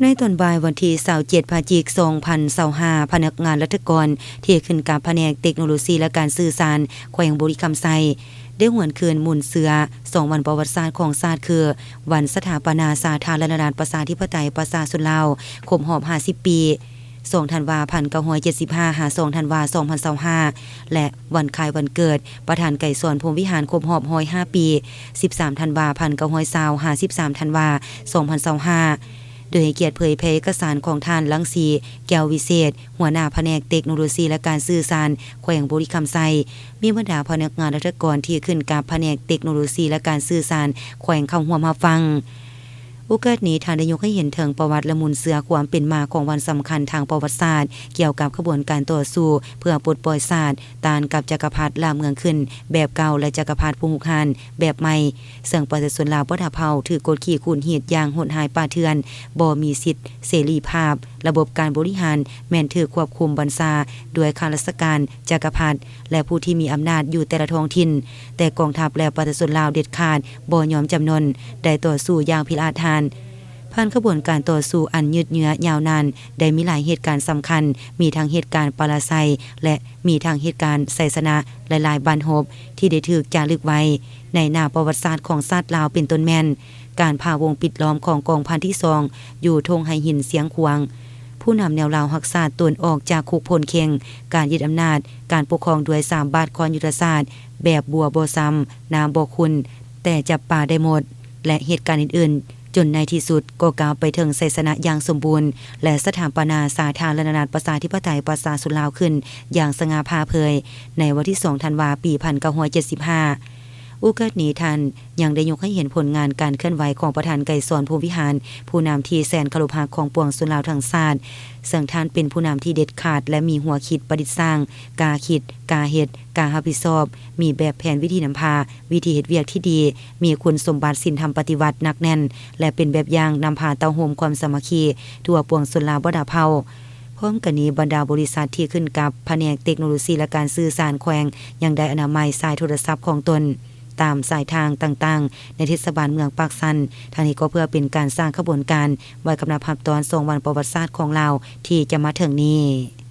ໃນຕອນບ່າຍວັນທີຊາວເຈັດ ພະຈິກ ສອງພັນຊາວຫ້າ ພະນັກງານລັດຖະກອນທີ່ຂຶ້ນກັບພະແນກເຕັກໂນໂລຊີ ແລະ ການສື່ສານ ແຂວງບໍລິຄຳໄຊ ໄດ້ຫວນຄືນມູນເຊື້ອສອງວັນປະຫວັດສາດຂອງຊາດ ຄື ວັນສະຖາປະນາສາທາລະນະລັດ ປະຊາທິປະໄຕ ປະຊາຊົນລາວ ຄົບຮອບຫ້າສິບປີ ສອງທັນວາ ພັນເກົ້າຮ້ອຍເຈັດສິບຫ້າ ຫາ ສອງທັນວາ ສອງພັນຊາວຫ້າ ແລະ ວັນຄ້າຍວັນເກີດ ປະທານໄກສອນ ພົມວິຫານ ຄົບຮອບຮ້ອຍຫ້າປີ ສິບສາມທັນວາ ພັນເກົ້າຮ້ອຍຊາວ ຫາ ສິບສາມທັນວາ ສອງພັນຊາວຫ້າ ໂດຍໃຫ້ກຽດເຜີຍແຜ່ເອກະສານຂອງທ່ານ ລັງສີ ແກ້ວວິເສດ ຫົວໜ້າພະແນກເຕັກໂນໂລຊີ ແລະ ການສື່ສານ ແຂວງບໍລິຄຳໄຊ, ມີບັນດາພະນັກງານລັດຖະກອນທີ່ຂຶ້ນກັບພະແນກເຕັກໂນໂລຊີ ແລະ ການສື່ສານ ແຂວງເຂົ້າຮ່ວມຮັບຟັງ. ໂອກາດນີ້ ທ່ານໄດ້ຍົກໃຫ້ເຫັນເຖິງປະຫວັດ ແລະ ມູນເຊື້ອຄວາມເປັນມາຂອງວັນສຳຄັນທາງປະຫວັດສາດ ກ່ຽວກັບຂະບວນການຕໍ່ສູ້ເພື່ອປົດປ່ອຍຊາດ, ຕ້ານກັບຈັກກະພັດລ່າເມືອງຂຶ້ນແບບເກົ່າ ແລະ ຈັກກະພັດຜູ້ຮຸກຮານແບບໃໝ່, ເຊິ່ງປະຊາຊົນລາວບໍ່ດາເຜົ່າຖືກກົດຂີ່ຂູດຮີດຢ່າງໂຫດຮ້າຍປ່າເຖື່ອນ, ບໍ່ມີສິດເສລີພາບ, ລະບົບການບໍລິຫານແມ່ນຖືກຄວບຄຸມບັນຊາດ້ວຍຂ້າລາຊະການ, ຈັກກະພັດ ແລະ ຜູ້ທີ່ມີອຳນາດຢູ່ແຕ່ລະທ້ອງຖິ່ນ, ແຕ່ກອງທັບ ແລະ ປະຊາຊົນລາວເດັດຂາດບໍ່ຍອມຈຳນົນ, ໄດ້ຕໍ່ສູ້ຢ່າງພິລາດຫານ. ຜ່ານຂະບວນການຕໍ່ສູ້ອັນຍືດເຍື້ອຍາວນານ, ໄດ້ມີຫຼາຍເຫດການສຳຄັນ, ມີທັງເຫດການປະລາໄຊ ແລະ ມີທັງເຫດການໄຊຊະນະຫຼາຍໆບັ້ນຮົບ ທີ່ໄດ້ຖືກຈາລຶກໄວ້ໃນໜ້າປະຫວັດສາດຂອງຊາດລາວ ເປັນຕົ້ນແມ່ນ ການຜ່າວົງປິດລ້ອມຂອງກອງພັນທີສອງ ຢູ່ທົ່ງໄຫຫີນຊຽງຂວາງ, ຜູ້ນຳແນວລາວຮັກຊາດຕົນອອກຈາກຄຸກພົນເຄັ່ງ, ການຍຶດອຳນາດການປົກຄອງດ້ວຍສາມບາດຄ້ອນຍຸດທະສາດ ແບບບົວບໍ່ຊຳ ນ້ຳບໍ່ຂຸ້ນ ແຕ່ຈັບປາໄດ້ໝົດ ແລະ ເຫດການອື່ນໆ ຈົນໃນທີ່ສຸດກໍກ້າວໄປເຖິງໄຊຊະນະຢ່າງສົມບູນ ແລະ ສະຖາປະນາສາທາລະນະລັດ ປະຊາທິປະໄຕ ປະຊາຊົນລາວຂຶ້ນຢ່າງສະຫງ່າຜ່າເຜີຍ ໃນວັນທີສອງທັນວາ ປີພັນເກົ້າຮ້ອຍເຈັດສິບຫ້າ. ໂອກາດນີ້ ທ່ານຍັງໄດ້ຍົກໃຫ້ເຫັນຜົນງານການເຄື່ອນໄຫວຂອງປະທານໄກສອນ ພົມວິຫານ, ຜູ້ນຳທີ່ແສນເຄົາລົບຮັກຂອງປວງຊົນລາວທັງຊາດ, ເຊິ່ງທ່ານເປັນຜູ້ນຳທີ່ເດັດຂາດ ແລະ ມີຫົວຄິດປະດິດສ້າງ, ກ້າຄິດ, ກ້າເຮັດ, ກ້າຮັບຜິດຊອບ, ມີແບບແຜນວິທີນຳພາ, ວິທີເຮັດວຽກທີ່ດີ, ມີຄຸນສົມບັດສິນທຳປະຕິວັດໜັກແໜ້ນ ແລະ ເປັນແບບຢ່າງນຳພາເຕົ້າໂຮມຄວາມສາມັກຄີທົ່ວປວງຊົນລາວບໍ່ດາເຜົ່າ. ພ້ອມກັນນີ້, ບັນດາບໍລິສັດທີ່ຂຶ້ນກັບພະແນກເຕັກໂນໂລຊີ ແລະ ການສື່ສານແຂວງ ຍັງໄດ້ອະນາໄມສາຍໂທລະສັບຂອງຕົນຕາມສາຍທາງຕ່າງໆ ໃນເທດສະບານເມືອງປາກຊັນ, ທັງນີ້ກໍເພື່ອເປັນການສ້າງຂະບວນການໄວ້ກຳລັບຮັບຕ້ອນສອງວັນປະຫວັດສາດຂອງລາວທີ່ຈະມາເຖິງນີ້.